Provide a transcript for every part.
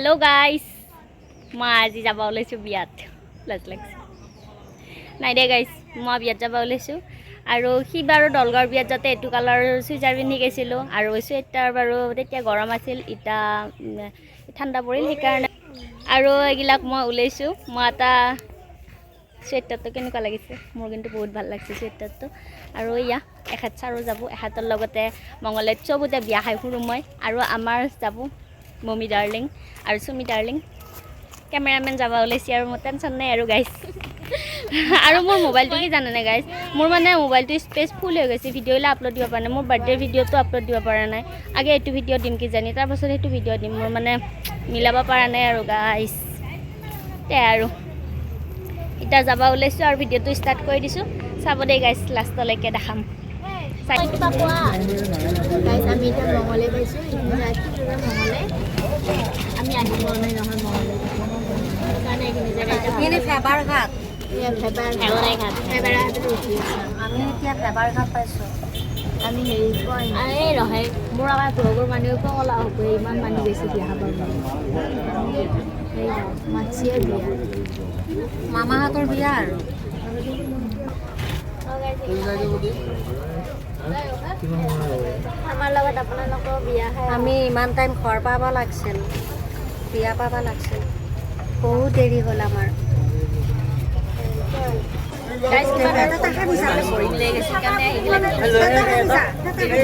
Hello' guys, মই আজি যাব ওলাইছোঁ বিয়াত। লাজ লাগিছে নাই দে গাইজ। মই বিয়াত যাব ওলাইছোঁ আৰু সি বাৰু দলগাঁৱৰ বিয়াত যাওঁতে এইটো কালাৰ চুইজাৰ পিন্ধি গৈছিলোঁ আৰু চুৱেটাৰ বাৰু তেতিয়া গৰম আছিল, এতিয়া ঠাণ্ডা পৰিল সেইকাৰণে। আৰু এইবিলাক মই ওলাইছোঁ। মই এটা চুৱেটাৰটো কেনেকুৱা লাগিছে? মোৰ কিন্তু বহুত ভাল লাগিছে চুৱেটাৰটো। আৰু এয়া এখেত ছাৰো যাব, এখেতৰ লগতে মঙলদৈত চবতে বিয়া খাই ফুৰোঁ মই। আৰু আমাৰ যাব মমী ডাৰ্লিং আৰু চুমি ডাৰ্লিং, কেমেৰামেন যাব ওলাইছে আৰু মোৰ টেনশ্যন নাই আৰু গাইজ। আৰু মোৰ মোবাইলটো কি জানেনে গাইজ, মোৰ মানে মোবাইলটো স্পেচ ফুল হৈ গৈছে, ভিডিঅ'বিলাক আপলোড দিব পৰা নাই। মোৰ বাৰ্থডে ভিডিঅ'টো আপলোড দিব পৰা নাই। আগে এইটো ভিডিঅ' দিম কিজানি, তাৰপাছত সেইটো ভিডিঅ' দিম। মোৰ মানে মিলাব পৰা নাই আৰু গাইজ। তে আৰু এতিয়া যাব ওলাইছোঁ আৰু ভিডিঅ'টো ষ্টাৰ্ট কৰি দিছোঁ। চাব দেই গাইজ, লাষ্টলৈকে দেখাম। চাই কিবা কোৱা। গাইজ, আমি এতিয়া মঙলে পাইছোঁ। মঙলে আমি আহিব নাই নহয় মঙলে, সেইকাৰণে এইখিনি জেগা এতিয়া এইখিনি ফেবাৰ ঘাট। এয়া ফেবাৰ ভেঙৰাই ঘাট। ফেবাৰ ঘাটত উঠি আছোঁ। আমি এতিয়া ফেবাৰ ঘাট পাইছোঁ। আমি হেৰি পোৱাই নাই। এই নহয়, মোৰ আমাৰ ব্লগৰ মানুহে পগলা হ'ব, ইমান মানুহ বেছি বিয়া খাব। মাছিয়ে বিয়া। মামাহঁতৰ বিয়া আৰু। আমাৰ লগত আপোনালোকেও বিয়া খাই। আমি ইমান টাইম ঘৰ পাব লাগছিল, বিয়া পাব লাগছিল, বহুত দেৰি হ'ল আমাৰ। গাইজ, কিবা বৰিং লাগি গৈছে কাৰণে সেইবিলাক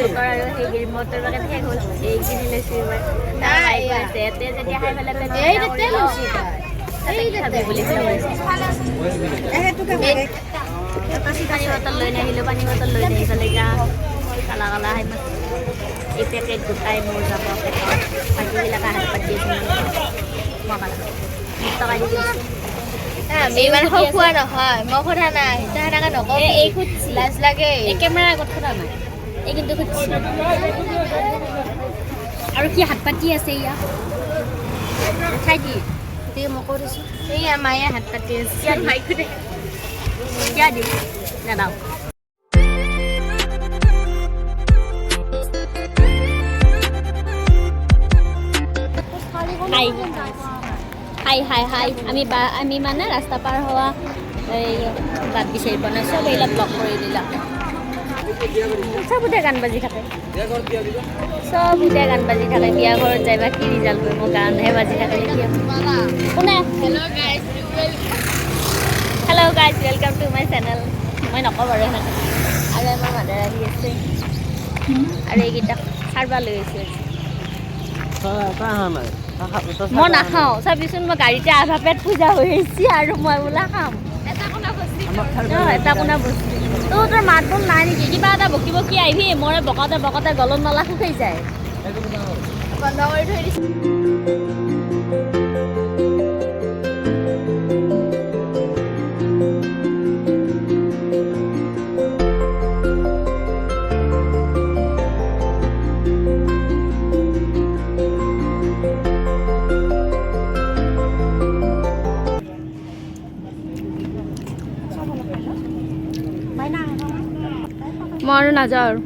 মটৰ আৰু সেই মটৰ বাগে শেষ হ'ল। এইখিনি লৈছোঁ এইবাৰ। তাৰ বাইক আছে ইয়াতে, যেতিয়া খাই পেলাই পেট এই তাতে লৈছোঁ। তাতে কি খাবি বুলি পানী বটল লৈ নাহিলোঁ। পানী বটল লৈ নাহি পেলাই এতিয়া কালা কালা খাই এই পেকেট গোটাই মোৰ যাব পেটত। বাকীবিলাক হাত পাতি আছে। মই কালা মোক টকা দি দিছোঁ। আমি ইমান খোৱা নহয়, মই সোধা নাই, তই সেনেকে নকবি। এই সুধছি। লাজ লাগে। এই কেমেৰাৰ আগত সোধা নাই, এই কিন্তু সুধছি। আৰু কি হাত পাতি আছে ইয়া উঠাই দি। দি মই কৰিছোঁ। এইয়া মায়ে হাত পাতি আছে। কিয় মাইক সোধে? কিয় দিম নাদাও। হাই হাই হাই হাই। আমি বা আমি মানে ৰাস্তা পাৰ হোৱা এই বাট বিচাৰি পোৱা নাই। চব এইবিলাক ব্লক কৰি দিলা। চবতে গান বাজি থাকে, চবতে গান বাজি থাকে। বিয়া ঘৰত যাই বা কি ৰিজাল্ট কৰিব, গানহে বাজি থাকে এতিয়া। কোনে? Hello guys. Hello guys, welcome to my channel. মই নকওঁ বাৰু সেনেকৈ। আৰু আমাৰ মাদাৰ আহি আছে আৰু এইকেইটাক সাৰবা লৈ আহিছে। মই নাখাওঁ, চাবিচোন, মই গাড়ীতে আধা পেট পূজা হৈ আহিছে আৰু মই বোলা খাম। এটা কোনা বস্তু তোৰ মাত বোল নাই নেকি? কিবা এটা বকি বকি আহিবি, মই বকাতে বকাতে গলত নলা শুকাই যায়। বন্ধ কৰি থৈ দিছোঁ। মই আৰু নাযাওঁ আৰু।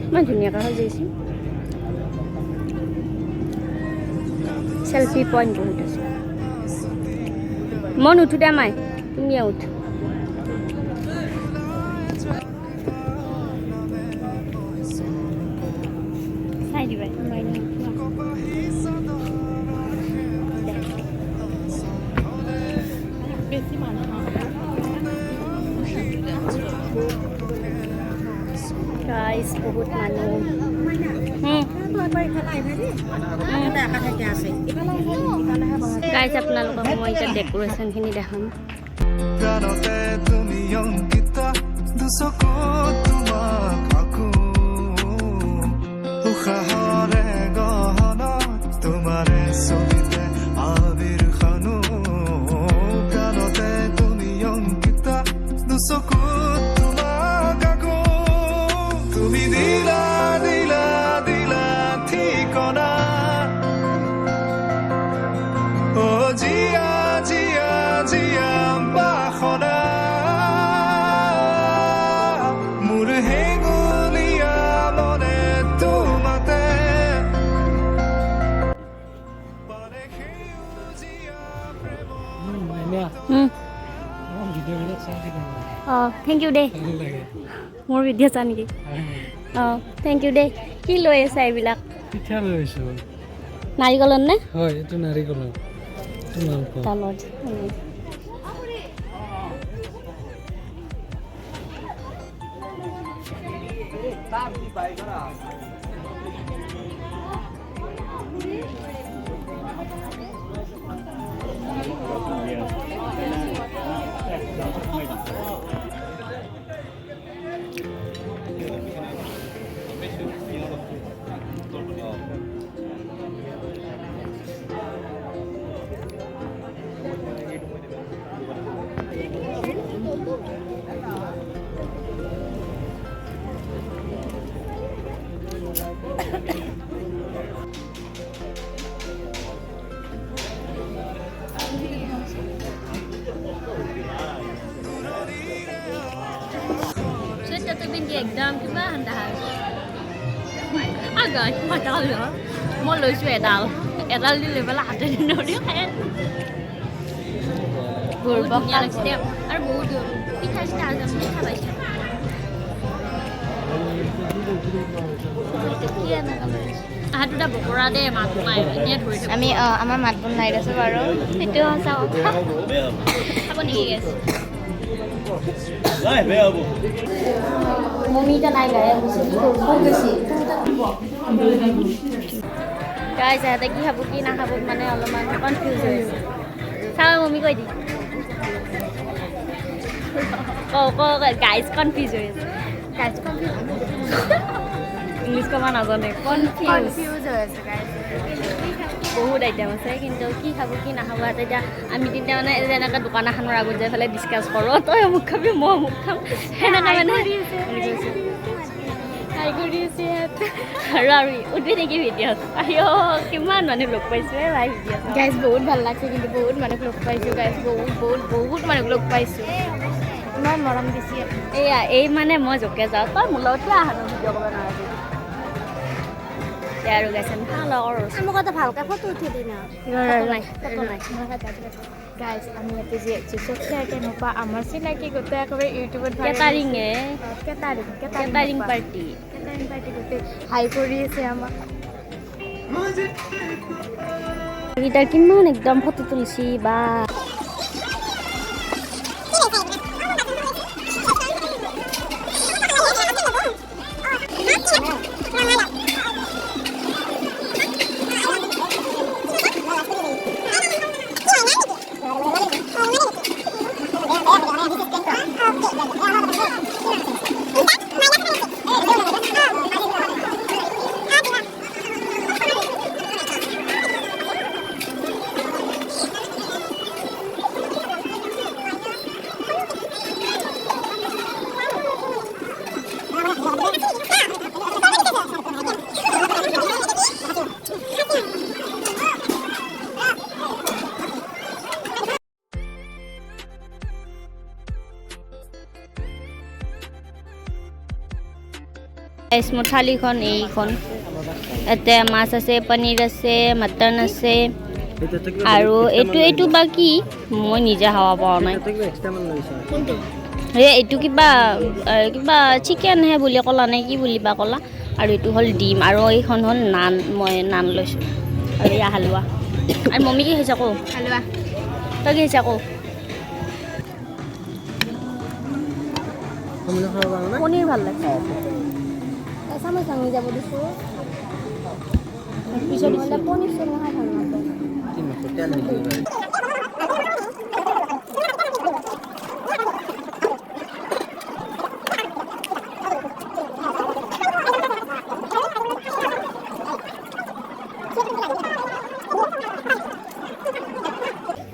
ইমান ধুনীয়াকৈ সজাইছে। চেলফি পইণ্ট বহুত আছে। মই নুঠো দে মাই, তুমিয়ে উঠ। চাই দিবা মই নুঠো। গাইজ, বহুত মানুহ। গাইজ, আপোনালোকক মই এতিয়া ডেক'ৰেশ্যনখিনি দেখাম। গানতে তুমি অংকিতা, দুচকুত তোমাক আঁকো, উশাহৰে গহনা তোমাৰে ছবিতে আবিৰ সানো। গানতে তুমি অংকিতা, দুচকুত তোমাক আঁকো, তুমি দিলা দিলা দিলা ঠিকনা, অ জীয়া জীয়া জীয়া বাসনা। অঁ, thank U দেই। মোৰ ভিডিঅ' চা নেকি? অঁ, thank U দেই। কি লৈ আছা এইবিলাক? পিঠা লৈছোঁ। নাৰিকলৰ নে? হয়, এইটো নাৰিকলৰ, এইটো মালপোৱা। তালত চুৱেটাৰটো পিন্ধি একদম কিবা দেখা আগত মাতাল। মই লৈছোঁ এডাল, এডাল দি লৈ পেলাই হাতেদি নৰি খাই আছোঁ। বহুত ধুনীয়া লাগিছে দেই আৰু বহুত পিঠা চিঠা আছে, পিঠা পাইছোঁ। আহা দুটা বকৰা দেই, মাত নাই, এনেই ধৰি থাকোঁ। আমি আমাৰ মাত বোল নাই দেচোন বাৰু। সেইটো সঁচা কথা। খাব নেকি গেছ? মম্মি এতিয়া নাই, গায়ে গৈছে। কি কৰোঁ? ক'ত গৈছে? গাইজ, ইহঁতে কি খাব কি নাখাব মানে অলপমান কনফিউজ হৈ আছে। চাওঁ, মম্মি কৈ দি, ক ক। গাইজ, কনফিউজ হৈ আছে। Guys, confuse. ইংলিছ ক'ব নাজানে, কনফিউজ। কনফিউজ হৈ আছে গাইজ। বহুত আইটেম আছে, কিন্তু কি খাব কি নাখাব। তেতিয়া আমি তিনিটা মানে যেনেকৈ দোকান এখনৰ আগত যাই পেলাই ডিছকাছ কৰোঁ, তই অমুক খাবি, মই অমুক খাম, সেনেকৈ মানে হাই কৰি আছে। আৰু আৰু উঠবি নেকি ভিডিঅ'ত? আইঅ, কিমান মানুহ লগ পাইছোঁ এ ভাই ভিডিঅ'ত। গাইজ, বহুত ভাল লাগছে, কিন্তু বহুত মানুহক লগ পাইছোঁ গাইজ, বহুত বহুত বহুত মানুহক লগ পাইছোঁ। ইমান মৰম দিছে। এয়া এই মানে মই য'কে যাওঁ, তই মোৰ লগত কিয় আহা ভিডিঅ' কৰিব নোৱাৰা? আৰু গাইছে আমি খাওঁ লগৰ। মোক এটা ভালকৈ ফটো উঠি দি না। ফটো নাই, ফটো নাই। গাইজ, আমি ইয়াতে যি আহিছোঁ, চব কেনেকুৱা আমাৰ চিনাকি গোটেই একেবাৰে ইউটিউবত। কেটাৰিং হে। Catering. Catering party. Catering party, গোটেই হাই কৰি আছে আমাক। এইকেইটা কিমান একদম ফটো তুলছি বা। মোৰ থালিখন এইখন, ইয়াতে মাছ আছে, পনীৰ আছে, মটন আছে আৰু এইটো বা কি, মই নিজে খাব পৰা নাই। এই এইটো কিবা কিবা চিকেনহে বুলি ক'লা নে কি বুলি বা ক'লা। আৰু এইটো হ'ল ডিম আৰু এইখন হ'ল নান, মই নান লৈছোঁ আৰু এয়া হালোৱা। আৰু মম্মি কি খাইছা কওঁ? হালোৱা। তই কি খাইছা কওঁ? পনীৰ ভাল লাগছে। চামুচ ভাঙি যাব দিছোঁ পিছত, নহ'লে পনীৰ চনীৰ খাই ভাল নাপাওঁ।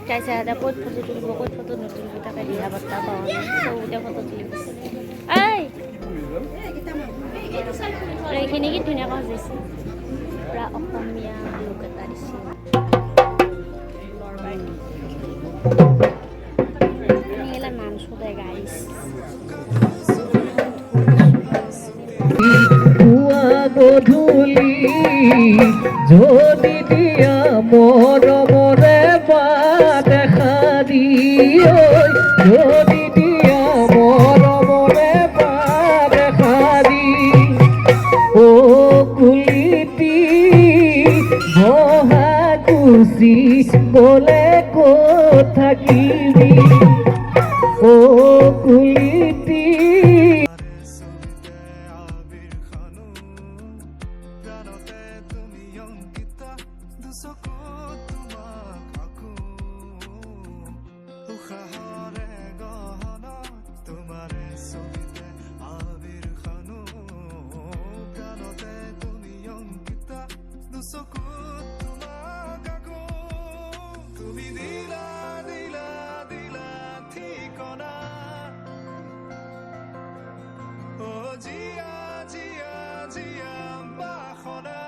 গাইছে, সিহঁতে ক'ত ফটো তুলিব, ক'ত ফটো নুতুলিব তাকে দিহা পাত্তা পোৱা নাই। চবতে ফটো তুলিব। এই এইখিনি কি ধুনীয়াকৈ সজাইছে, পূৰা অসমীয়া লুক এটা দিছে। আমি গেলা নাম চোদে গাইছ। পুৱা গধূলি যদি দিয়া মৰমৰে মাত এষাৰি, ঐ যদি দিয়া গধূলিটি। ছবিতে আবিৰ সানো, প্ৰাণতে তুমি অংকিতা, দুচকুত তোমাক আকো। উশাহৰে গহনত তোমাৰে ছবিতে আবিৰ সানো, প্ৰাণতে তুমি অংকিতা, দুচকুত তোমাক আকো। তুমি দিলা দিলা দিলা ঠিকনা, ও জিয়া জিয়া জিয়া বাসনা,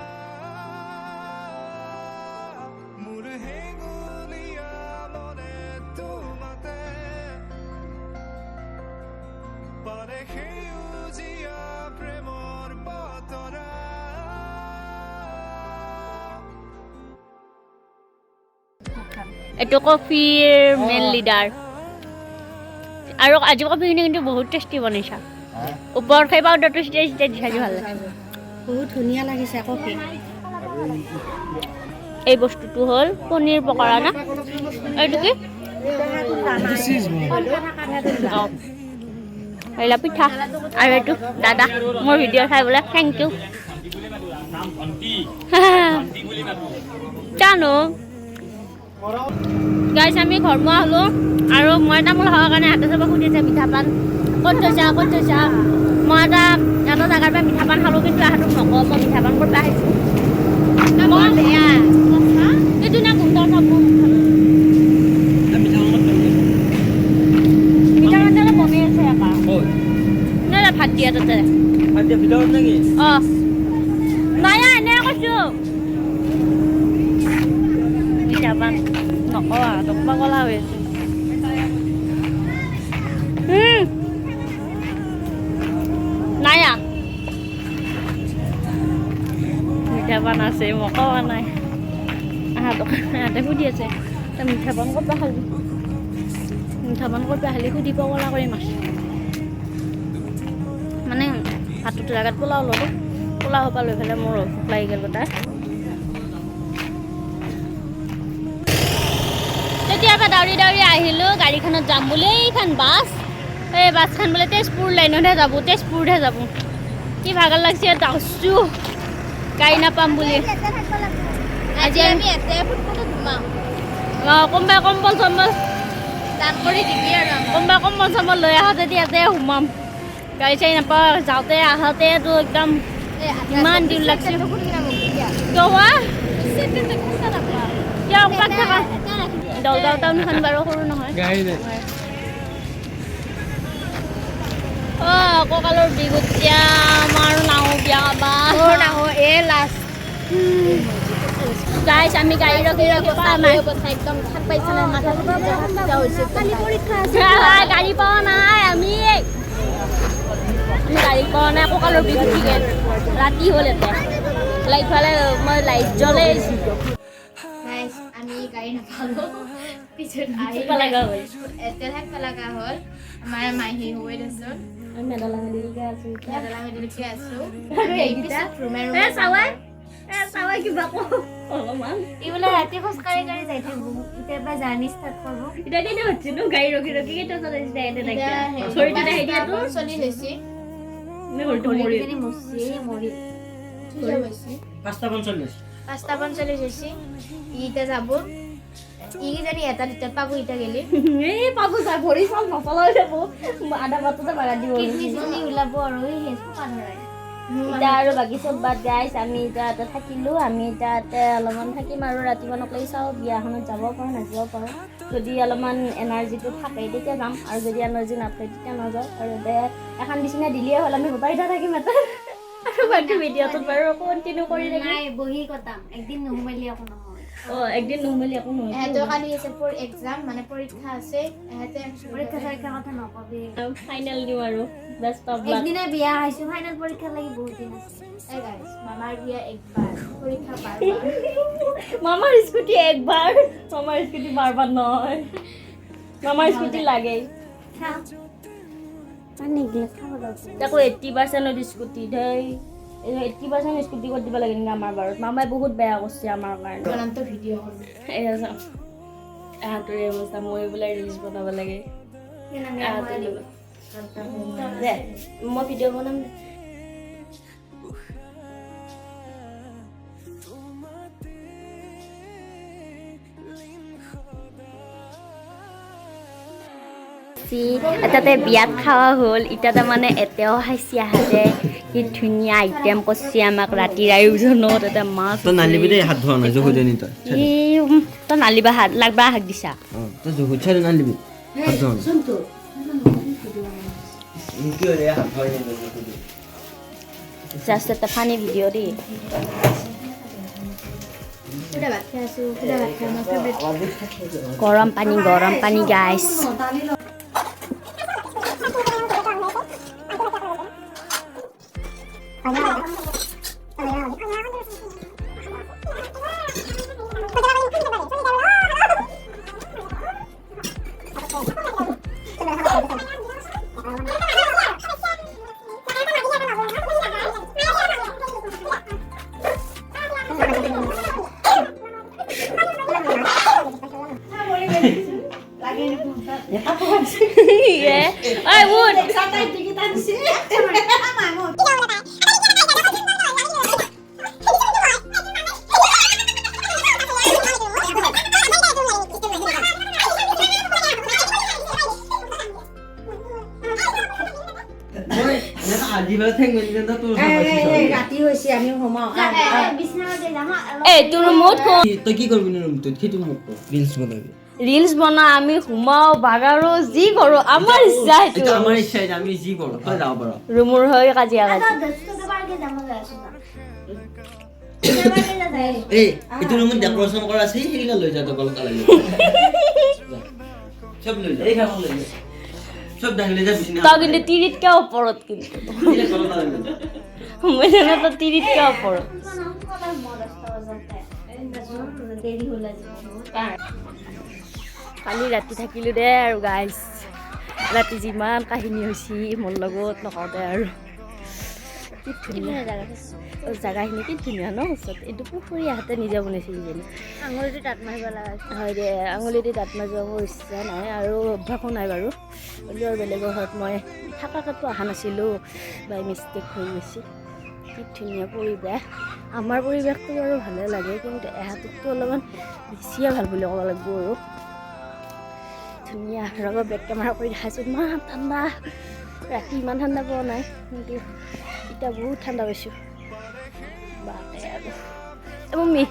মোৰ হেঙুলীয়া মনে তোমাতে পাৰে সেউজীয়া প্ৰেমৰ বতৰা। এইটো কফিৰ মেইন লিডাৰ। আৰু আজি কফিখিনি কিন্তু বহুত টেষ্টি বনাইছা। ওপৰত সেই পাউডাৰটো ছিটাই ছিটাই দিছা, ভাল লাগে। বহুত ধুনীয়া লাগিছে কফি। এই বস্তুটো হ'ল পনীৰ পকৰা না এইটো কি? অঁ, এইলা পিঠা আৰু এইটো দাদা, মোৰ ভিডিঅ' চাই বোলে thank U. জানো গাইছ, আমি ঘৰমুৱা হ'লোঁ আৰু মই তামোল খাবৰ কাৰণে হাতে চাব সুধিছে, মিঠা পান ক'ত থৈছা, ক'ত থৈছা? মই এটা এটা জেগাৰ পৰা মিঠা পান খালোঁ, কিন্তু আহাটোক নকওঁ মই মিঠা পান ক'ৰ পৰা খাইছোঁ। মই বেয়া এইটো না গোন্ধ থাকোঁ। মিঠা পান বনাই আছে একা নাই, ভাত দিয়া তাতে। অঁ, নাই, এনে কৈছোঁ। মিঠা পান নকওঁ, তোক পাগলা হৈ আছে। নাই, মিঠা পান আছে, মই কোৱা নাই। আহাঁতক আহাঁতে সুধি আছে, তই মিঠা পান ক'ৰ পৰা খালি, মিঠা পান ক'ৰ পৰা খালি? সুধি পগলা কৰি মাছ। মানে ভাতটো জেগাত পোলাও ল'লোঁ, পোলাও সোপা লৈ পেলাই মোৰ ভোক লাগি গ'ল গোটাই। তেতিয়াৰ পৰা দাউৰি দাউৰি আহিলোঁ গাড়ীখনত যাম বুলি। এইখন বাছ, এই বাছখন বোলে তেজপুৰ লাইনতহে যাব, তেজপুৰতহে যাব। কি ভাগৰ লাগছে, দাউছোঁ গাড়ী নাপাম বুলি। আজি আমি ইয়াতে ফুটপাথত ঘুমাম। অঁ, কোনোবাই কম্বল চম্বল দান কৰি দিবি আৰু আমাক। কোনোবাই কম্বল চম্বল লৈ আহা যদি ইয়াতে সোমাম। গাড়ী চাড়ী নাপাওঁ, যাওঁতে আহোঁতেতো একদম ইমান দিন লাগছে। কিয় হোৱা, কিয় পাক থাকা? দলগাঁও টাউনখন বাৰু সৰু নহয়। গাড়ী নাই। অঁ, কঁকালৰ বিষ উঠছে আমাৰ। নাহো বিয়া খাবা। মোৰ নাহো, এ লাষ্ট। গাইছ, আমি গাড়ী ৰখি ৰখি পোৱা নাই। একদম থাক পাইছে না, মাথা হৈছে। কালি পৰীক্ষা আছে। গাড়ী পোৱা নাই আমি, আমি গাড়ী পোৱা নাই। কঁকালৰ বিষ উঠি গ'ল। ৰাতি হ'ল, এতিয়া ইফালে মই লাইট জ্বলাই আহিছোঁ। গাইছ, আমি গাড়ী নাপালো। পিছত আহি থাকিব লগা হ'ল। এতিয়া থাকিব লগা হ'ল। আমাৰ মাহী হৈ দেচোন। আমি মেডালাঙিকে আছোঁ এতিয়া। মেডালাঙিলৈকে আছো। আৰু এইকেইটা? পিছত ৰুমে এ ৰুমে। চাৱাই, এ চাৱাই, কিবা কওঁ অলপমান। ই বোলে ৰাতি খোজকাঢ়ি কাঢ়ি যাই থাকিব, এতিয়াৰ পৰা জাৰ্ণি ষ্টাৰ্ট কৰিব। এতিয়া কেইটা হচ্ছে নো? গাড়ী ৰখি ৰখি কেইটা চলাইছে এতিয়া? এতিয়া ঘড়ীটো দেখাই দিয়া তোৰ। 5:45 হৈছে। নে ঘড়ীটো মৰিল? ভৰিকেইজনী মচি মৰিল। হৈছে। 5:45। 5:45 হৈছে। ই এতিয়া যাব, ই কিজানি এটা দুটাত পাব এতিয়া গেলি। এই পাব যা, ভৰি চাল নচলাও যাব, আধা বাটতে বাগা দিব। কিডনি চিডনি ওলাব আৰু এই চোকা ধৰাই। এতিয়া আৰু বাকী চব বাদ গাইছ, আমি এতিয়া ইয়াতে থাকিলোঁ। আমি এতিয়া ইয়াতে অলপমান থাকিম আৰু ৰাতিপুৱা লাগি চাওঁ, বিয়াখনত যাব পাৰোঁ, নাযাব পাৰোঁ। যদি অলপমান এনাৰ্জিটো থাকে তেতিয়া যাম আৰু যদি এনাৰ্জি নাথাকে তেতিয়া নাযাওঁ। আৰু ইয়াতে এখন বিচনা দিলেই হ'ল, আমি গোটাইকেইটা থাকিম ইয়াতে। আৰু বাকী ভিডিঅ'টোত বাৰু কণ্টিনিউ কৰি থাকিম। নাই, বহি কটাম। একদিন নুসুমালি একো নহয়। অঁ, একদিন নুসুমালি একো নহয়। এহেঁতৰ কালি আছে এক্সাম, মানে পৰীক্ষা আছে এহেঁতে। পৰীক্ষা চৰীক্ষা কথা নকবি। ফাইনেল দিওঁ আৰু বেষ্ট অফ লাক। একদিনে বিয়া খাইছো, ফাইনেল পৰীক্ষা লাগি বহুত দিন আছে। এই গাইছ, মামাৰ বিয়া একবাৰ, পৰীক্ষা বাৰবাৰ। মামাৰ স্কুটি একবাৰ, মামাৰ স্কুটি বাৰবাৰ নহয়। মামাৰ স্কুটি লাগেই। পানী গিলাচ খাব লাগব। তাকো 80%ত স্কুটি। ধেই, 80% স্কুটি কৰি দিব লাগে নেকি আমাৰ বাৰু? মামাই বহুত বেয়া কৰিছে আমাৰ কাৰণে। বনামতো ভিডিঅ' কৰোঁ। এয়া চাওক, এহাঁতৰে অৱস্থা। মই বোলে ৰিলচ বনাব লাগে। এহাঁতে দে, মই ভিডিঅ' বনাম দে। তাতে বিয়াত খাৱা হ'ল। এতিয়া তাৰমানে এতিয়াও খাইছি আহাতে। কি ধুনীয়া আইটেম কৰছি আমাক ৰাতিৰ আয়োজনত। এটা মাছ। তই নালিবি দেই, হাত ধোৱা নাই জহুদে নি তই। এই তই নালিবা, হাত লাগবা হাক দিছা। তই জহুদ চাই নালিবি, হাত ধোৱা নাই। কি ৰে, হাত ধোৱাই নাই জহুদে। জাষ্ট এটা ফানি ভিডিঅ' দেই। সুদা ভাত খাই আছোঁ, সুদা ভাত খাই মোৰ ফেভৰেট। গৰম পানী, গৰম পানী গাইছ। ঐ উঠ। মই আজি বাৰু ঠেং মেলি তোৰ। ৰাতি হৈছে, আমি সোমাওঁ। এই তোৰ ৰুমত কোন? তই কি কৰিবি ৰুমটোত সেইটো মোক ক। ৰিলচ বনাবি? ৰিলচ বনা, আমি সোমাও বাগাৰো, যি কৰো আমাৰ ইচ্ছা। এইটো সেইটো আমাৰ ইচ্ছা যে আমি যি কৰো, তই যাব পাৰ। ৰুমৰ হৈ কাজিয়া কাজি। এই এইটো ৰুমত ডেকৰেশ্যন কৰা আছে, সেইগিলা লৈ যা। তই কলকাতা লাগিব, চব লৈ যা, এইখন লৈ যা, চব দাঙি লৈ যা বিছনা। তই কিন্তু তিৰিতকে ওপৰত কিন্তু। মই জানো তই তিৰিতকে ওপৰত। কালি ৰাতি থাকিলোঁ দে আৰু গাইছ, ৰাতি যিমান কাহিনী হৈছে মোৰ লগত নকওঁ দে আৰু। কি ধুনীয়া জেগাখিনি, কি ধুনীয়া ন ওচৰত। এইটো পুখুৰী আহাতে নিজে বনাইছে কিজানি। আঙুলিটো দাঁত মাৰিব লগা। হয় দে, আঙুলিদি দাঁত মাজিব মোৰ ইচ্ছা নাই আৰু অভ্যাসো নাই বাৰু। হ'লেও আৰু বেলেগৰ ঘৰত মই থাকাকেতো অহা নাছিলোঁ, বাই মিষ্টেক হৈ গৈছে। কি ধুনীয়া পৰিৱেশ। আমাৰ পৰিৱেশটো বাৰু ভালে লাগে, কিন্তু এহাতততো অলপমান বেছিয়ে ভাল বুলি ক'ব লাগিব আৰু। ধুনীয়া। ৰ'ব, বেক কেমেৰা কৰি দেখাইছোঁ। ইমান ঠাণ্ডা, ৰাতি ইমান ঠাণ্ডা পোৱা নাই, কিন্তু এতিয়া বহুত ঠাণ্ডা পাইছোঁ। বাপৰে। আৰু এই মম্মি।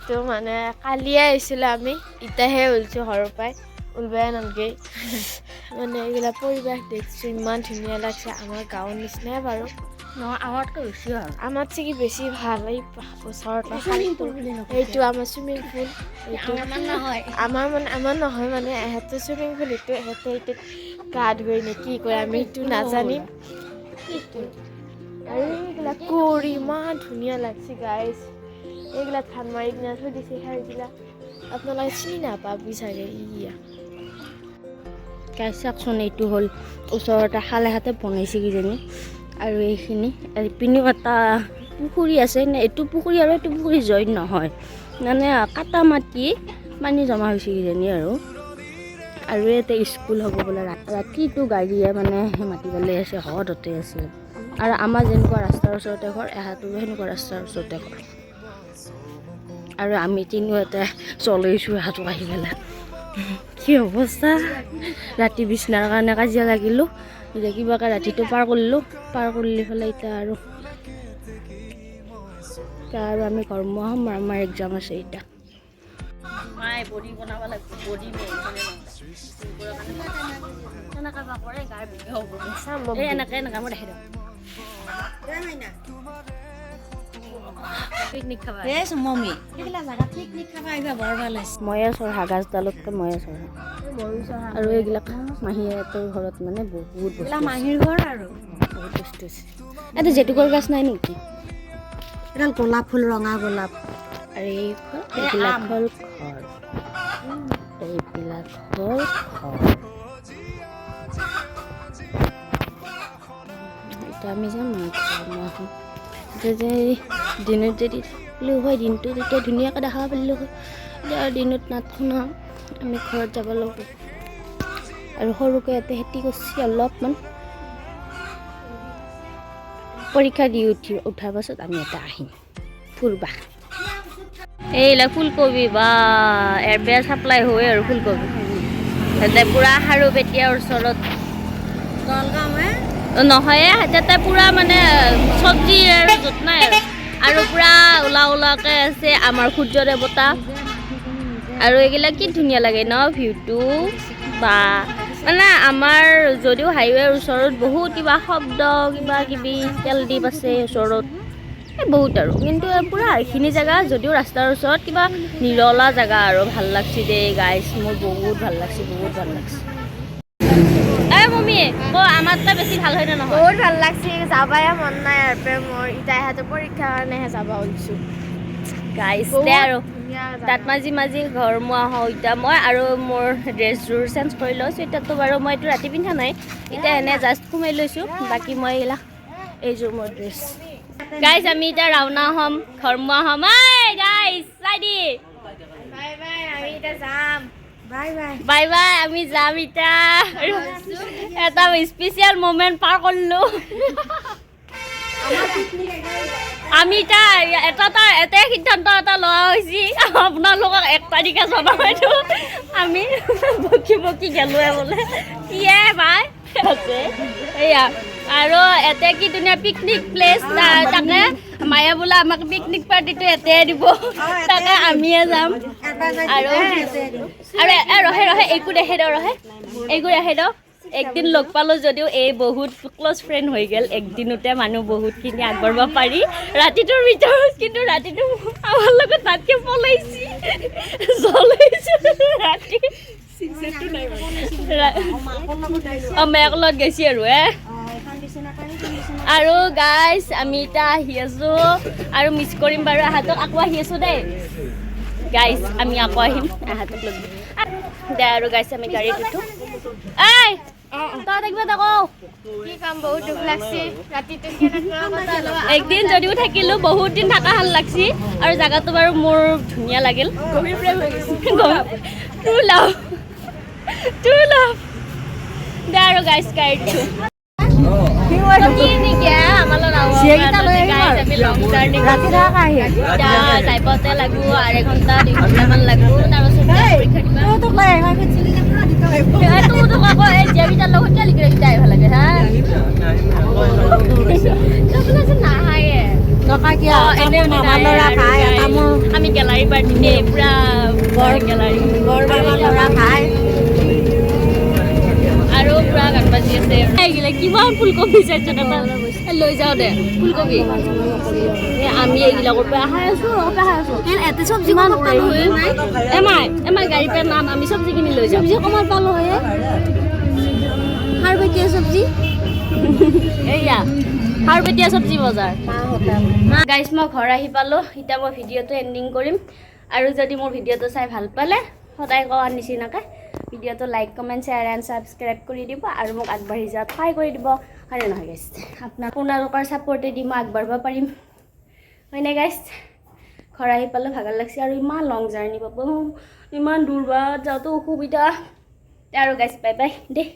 তো মানে কালিয়ে আহিছিলোঁ আমি, ইতাহে ওলছোঁ ঘৰৰ পৰাই, ওলবাই নালগে। মানে এইগিলা পৰিৱেশ দেখিছোঁ, ইমান ধুনীয়া লাগছে, আমাৰ গাঁৱৰ নিচিনাই বাৰু। নহয়, আমাতকৈ বেছি ভাল। আমাৰ থাকি বেছি ভাল। এই ওচৰত এইটো আমাৰ চুইমিং পুল। এইটো আমাৰ মানে আমাৰ নহয়, মানে এহেঁতৰ চুইমিং পুল এইটো। এহেঁতে এইটোত গা ধুৱে নে কি কৰে আমি সেইটো নাজানিম। আৰু এইগিলা কুঁৱৰী ইমান ধুনীয়া লাগছে গাইছ। এইগিলা ধান মাৰি কিনে থৈ দিছে সেইগিলা, আপোনালোকে চিনি নাপাবি চাগে ইয়া। গাইছ চাওকচোন, এইটো হ'ল ওচৰতে খালে হাতে বনাইছে কিজানি। আৰু এইখিনি এইপিনেও এটা পুখুৰী আছে নে? এইটো পুখুৰী আৰু এইটো পুখুৰী জইন নহয়, মানে কাটা মাটি পানী জমা হৈছে কিজানি। আৰু ইয়াতে স্কুল হ'ব বোলে। ৰাতিটো গাড়ীয়ে মানে মাতিবলৈ আছে, হদতে আছে। আৰু আমাৰ যেনেকুৱা ৰাস্তাৰ ওচৰতে ঘৰ, এহাঁতৰো সেনেকুৱা ৰাস্তাৰ ওচৰতে ঘৰ। আৰু আমি তিনিও ইয়াতে চলিছোঁ এহাঁতক আহি পেলাই। কি অৱস্থা! ৰাতি বিছনাৰ কাৰণে কাজিয়া লাগিলোঁ। এতিয়া কিবাকৈ ৰাতিটো পাৰ কৰিলোঁ, পাৰ কৰি পেলাই এতিয়া আৰু আমি ঘৰমুৱা হ'ম। আমাৰ এক্সাম আছে এতিয়া। মায়ে বডি বনাব লাগিব, বডি কেনেকুৱা বা কৰে, গাৰ বিষ হ'ব। এই এনেকৈ এনেকৈ মই দেখাই দিওঁ। পিকনিক খাবা। মম্মি, সেইগিলা জেগাত পিকনিক খাব আহিবা, বৰ ভাল হৈছে। ময়ে চঢ়া গাছডালতকৈ ময়ে চঢ়া। আৰু এইবিলাক মাহীহঁতৰ ঘৰত মানে বহুত বস্তু এইগিলা আছে। মাহীৰ ঘৰ আৰু। বহুত বস্তু আছে। ইয়াতে জেতুকাৰ গছ নাই নেকি? এডাল গোলাপ ফুল, ৰঙা গোলাপ। আৰু এইখন এইবিলাক হ'ল ঘৰ, এইবিলাক হ'ল ঘৰ। এতিয়া আমি যাম ঘৰমুৱা হ'ম। এতিয়া যে দিনত যদি থাকিলোঁ হয় দিনটো, তেতিয়া ধুনীয়াকৈ দেখাব পাৰিলোঁ হয়। এতিয়া আৰু দিনত নাথাকোঁ নহয়, আমি ঘৰত যাব লাগিব। আৰু সৰুকৈ ইয়াতে খেতি কৰিছে অলপমান। পৰীক্ষা দি উঠাৰ পাছত আমি ইয়াতে আহিম ফুৰবা। এইবিলাক ফুলকবি বা এয়াৰ চাপ্লাই হয় আৰু ফুলকবি তাতে পূৰা খাৰুপেটীয়াৰ ওচৰত নহয়, তাতে পূৰা মানে চব্জি আৰু য'ত নাই আৰু আৰু পূৰা ওলা ওলাকৈ আছে আমাৰ সূৰ্য দেৱতা। আৰু এইগিলা কি ধুনীয়া লাগে ন ভিউটো বা। মানে আমাৰ যদিও হাইৱেৰ ওচৰত বহুত কিবা শব্দ কিবা কিবি তেল দ্বীপ আছে ওচৰত, এই বহুত আৰু, কিন্তু পূৰা এইখিনি জেগা যদিও ৰাস্তাৰ ওচৰত কিবা নিৰলা জেগা আৰু ভাল লাগছে দেই গাইছ, মোৰ বহুত ভাল লাগছে, বহুত ভাল লাগছে। এই মম্মী ক, আমাতকৈ বেছি ভাল হয় নে নহয়? বহুত ভাল লাগছে, যাবাই মন নাই আৰু মোৰ। ইতা ইহঁতে পৰীক্ষাৰ কাৰণেহে যাব ওলছোঁ। গাইছ দে আৰু দাঁত মাজি মাজি ঘৰমুৱা হওঁ এতিয়া মই। আৰু মোৰ ড্ৰেছযোৰ চেঞ্জ কৰি লওঁ। চুৱেটাৰটো বাৰু মই এইটো ৰাতি পিন্ধা নাই, এতিয়া এনে জাষ্ট সোমাই লৈছোঁ। বাকী মই এইবিলাক এইযোৰ মোৰ ড্ৰেছ। গাইছ আমি এতিয়া ৰাওনা হ'ম, ঘৰমুৱা হ'ম। ঐ গাইছ চাই দি। বাই বাই, আমি এতিয়া যাম। Bye bye. বাই বাই, আমি যাম এতিয়া। আৰু এটা স্পেচিয়েল মমেণ্ট পাৰ কৰিলোঁ আমি। এতিয়া এটা এটা এটাই সিদ্ধান্ত এটা লোৱা হৈছে, আপোনালোকক 1 তাৰিখে জনাইতো। আমি বকি বকি গেলোৱে বোলে কিয়ে ভাই আছে এয়া। আৰু ইয়াতে কি ধুনীয়া পিকনিক প্লেচ, তাকে মায়ে বোলে আমাক পিকনিক পাৰ্টিটো ইয়াতে দিব, তাকে আমিয়ে যাম। আৰু আৰু এ ৰহে ৰহে, এইকো দেখাই দিওঁ, ৰহে এইকো দেখাই দিওঁ। একদিন লগ পালোঁ যদিও এই বহুত ক্ল'জ ফ্ৰেণ্ড হৈ গ'ল। একদিনতে মানুহ বহুতখিনি আগবাঢ়িব পাৰি ৰাতিটোৰ ভিতৰত, কিন্তু ৰাতিটো আমাৰ লগত তাতকৈ পলাইছি জ্বলাইছে ৰাতি। অঁ, মায়েকৰ লগত গৈছি আৰু এ। আৰু গাইছ আমি এতিয়া আহি আছোঁ আৰু মিছ কৰিম বাৰু আহাতক। আকৌ আহি আছোঁ দেই গাইছ, আমি আকৌ আহিম আহাতক লগ দে। আৰু গাইছ আমি গাড়ীত উঠো। এই তই কিবা এটা কওঁ। কি কাম, বহুত দুখ লাগছে ৰাতিটো কেনেকুৱা কথা লোৱা। একদিন যদিও থাকিলোঁ বহুত দিন থকা ভাল লাগছি। আৰু জেগাটো বাৰু মোৰ ধুনীয়া লাগিল। ট্ৰু লাভ, ট্ৰু লাভ দে। আৰু গাইছ গাড়ীত উঠো। কি নেকি আমাৰ লগত যাই পাওঁতে লাগব 2.5 ঘণ্টা, 2 ঘণ্টামান লাগব। তাৰপাছত পৰীক্ষা দিবা। তোক আকৌ এই জীয়াবিটাৰ লগত কিয় লিখি ৰাখি আহিব লাগে হা? নাহায়ে। আমি গেলাৰী পাৰ্টি দেই, পুৰা গেলাৰী আৰু পুৰা গান বাজি আছে। এইগিলা কিমান ফুলকবি চাইছ, লৈ যাওঁ দে ফুলকবি। আমি এইগিলাকৰ পৰা খাই আছো, খাই আছো। ইমান এমাই এমাই গাড়ীৰ পৰা নাম, আমি চব্জি কিনি লৈ যাম। চব্জি কমাত পালো হয় খাৰপেটীয়া চব্জি, এইয়া খাৰপেটীয়া চব্জি বজাৰ। গাইছ মই ঘৰ আহি পালোঁ। এতিয়া মই ভিডিঅ'টো এণ্ডিং কৰিম। আৰু যদি মোৰ ভিডিঅ'টো চাই ভাল পালে, সদায় কোৱাৰ নিচিনাকৈ ভিডিঅ'টো like, comment, share and subscribe কৰি দিব আৰু মোক আগবাঢ়ি যোৱাত সহায় কৰি দিব, হয়নে নহয় গাইছ? আপোনালোকৰ ছাপৰ্টেদি মই আগবাঢ়িব পাৰিম, হয়নে গাইছ? ঘৰ আহি পালোঁ, ভাগৰ লাগছে আৰু ইমান লং জাৰ্ণি পাব, ইমান দূৰ বাট যাওঁতে অসুবিধা। আৰু গাইছ বাই বাই দেই।